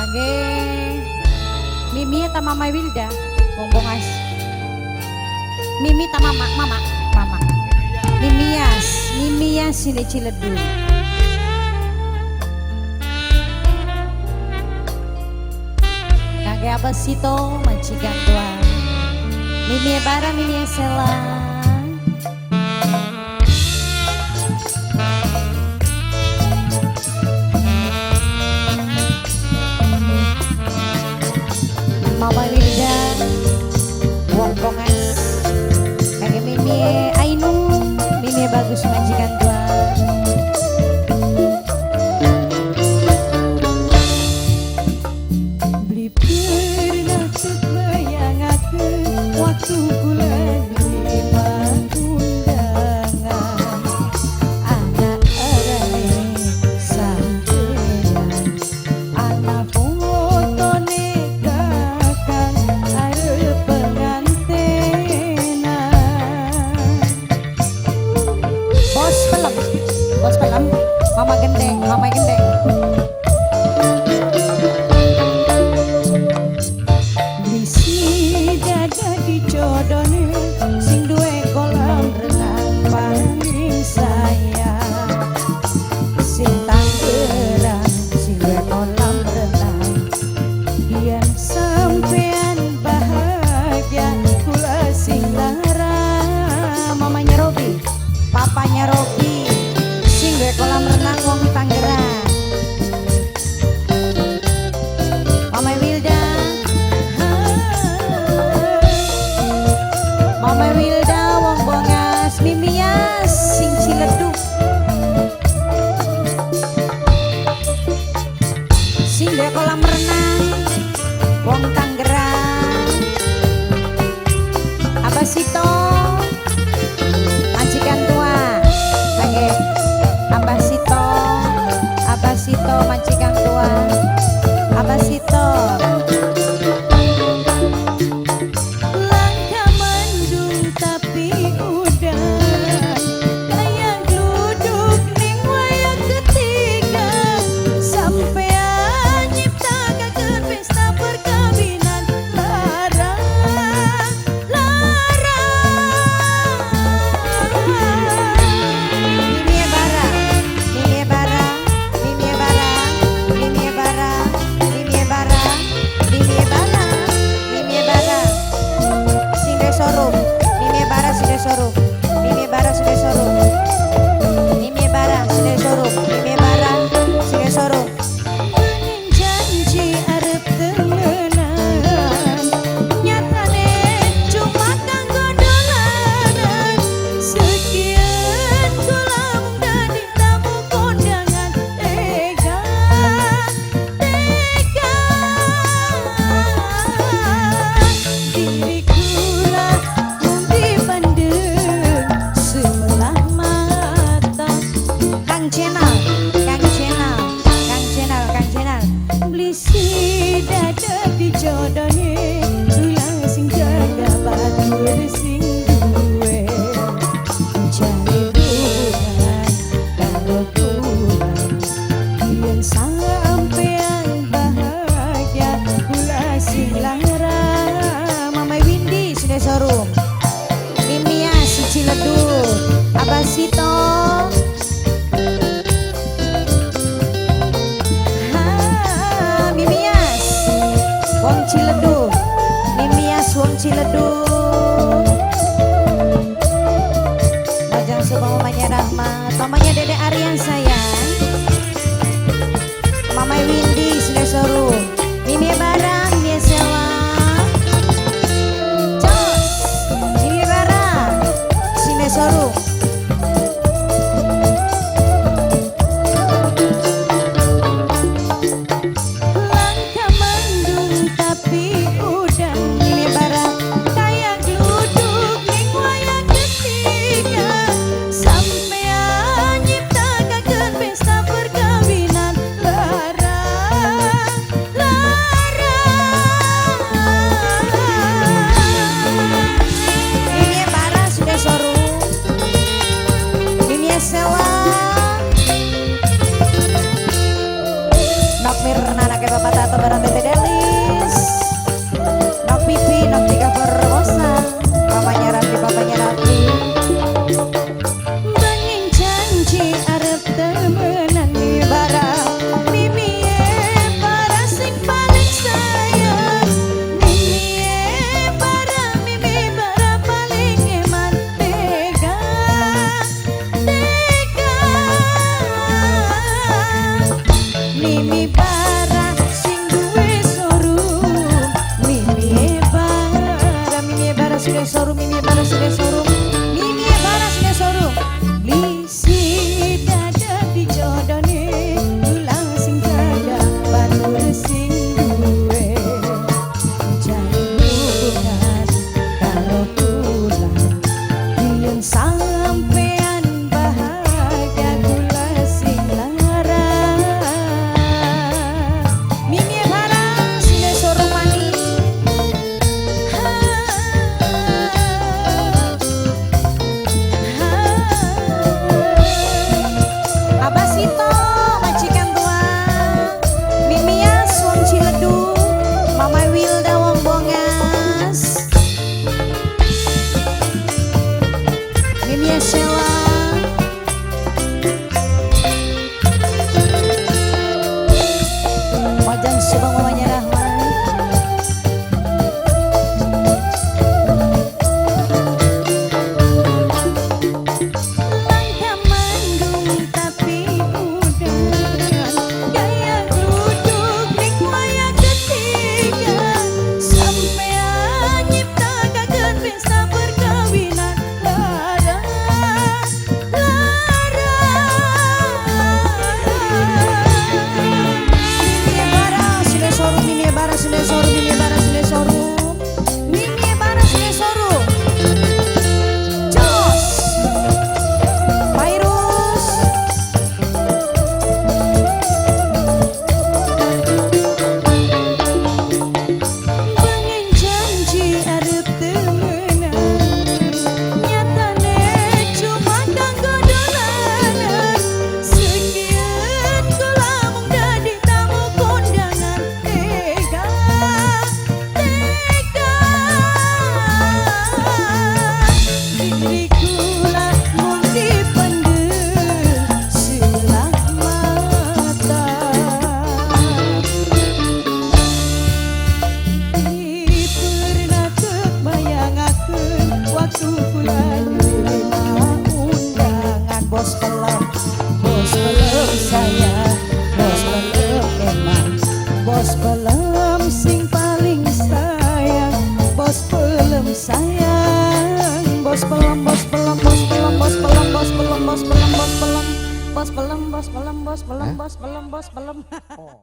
Kangge Mimi ta Mama Wilda, wong Bongas. Mimi ta Mama, Mama, Mama. Mimias, Mimias sini Ciledug. Kangge Abasito majikan tua. Mimi Bara, Mimi Sela. Mama Wilda, wong Bongas. Kangge Mimi Ainu, Mimi bagus majikan tua. Beli pernah tuk bayangaken waktu kula nerima undangan. Anak arane sampeyan, anak fotone kakang arep pengantenan. Bos film, Mama Gendeng, Mama Gendeng. Bisi dada dicodone sing duwe kolam renang paling sayang. Sing Tangerang sing duwe kolam renang. Yen sampean bahagia kula sing lara. Mamanya Robi, papanya Robi, sing duwe kolam renang wong Tangerang. Mama Wilda, Mama Wilda wong Bongas, Mimias sing Ciledug. Sing duwe kolam renang wong Tangerang. Abasito majikan tua. Oke, Abasito, Abasito majikan tua. Abasito. Langka mendung tapi udan, kaya gluduk ning wayah ketiga. Sampean nyiptakaken pesta perkawinan lara, lara. Mimi Bara, Mimi Bara, Mimi Bara, Mimi Bara, Mimi Bara, Mimi Bara, Mimi Bara. Sing sorum, Mimi Bara sing sorum, Mimi Bara sing sorum, Mimi Bara sing sorum, Mimi Bara sing sorum. Maning janji arep temenan, nyatane cuma kanggo dolanan. Sekian kula mung dadi tamu kondangan. Tega, tega. Diri kula mung dipandeng sebelah mata. Kang Channel, Kang Channel, Kang Channel, Kang Channel. Beli si dada dijodone kula sing jaga batur sing duwe. Jare bukan karo kula, yen sampean bahagia kula sing lara. Mama Windy sudah sorum. Mimia si Ciledug, Abasito. Ha, Mimias, wong Ciledug. Mimias wong Ciledug. Bajang Subang mamanya Rahmat, mamanya Dede Aryan sayang. Mama Windy sudah sorum. Mimi Barang, Mimi Sela. Jos, Mimi Barang, sini sorum. Langka mendung tapi udan, Mimi Barang, kaya gluduk ning wayah ketiga. Sampean nyiptakaken pesta perkawinan lara, lara. Mimi Barang sudah sorum. Mimi Sela. Nok Mirna anake Bapak Tato barang. Mimi Bara sing duwe showroom. Mimi Bara, Mimi Bara sing duwe showroom, Mimi Bara sing duwe showroom, Mimi Bara sing duwe showroom. Lisi dadi jodone kula sing gadah batur sing duwe jalin hubungan karo kula yen sampean bahagia kula sing lara. Mimi Bara sing duwe showroom maning. Ha, ha. Abah Sito, majikan tua. Mimias wong Ciledu, Mama Wilda wong Bongas. Mimias Shewa. Wajan Subang mamanya Rahman. Langka manggung tapi udan, gaya gluduk ning wayah ketiga, sampean nyiptakaken pesta perkawinan lara lara. Mimi Bara sing duwe showroom, Mimi Bara sing duwe showroom, Mimi Bara sing duwe showroom. Mimi Bara sing duwe showroom. Jos. Pairus. Pengen janji arep temenan, nyatane cuma kanggo dolanan. Sekian kula mung dadi tamu kondangan. Tega, tega diri kula mung dipendem sebelah mata. Pernah kebayangaken waktu kula nerima undangan. Bos pelem, bos pelem saya, bos pelem emang, bos pelem sing paling sayang, bos pelem sayang, bos pelem, bos pelem, bos pelem, bos pelem, bos pelem, bos pelem, bos pelem, bos pelem, bos pelem, bos pelem, bos pelem, bos pelem.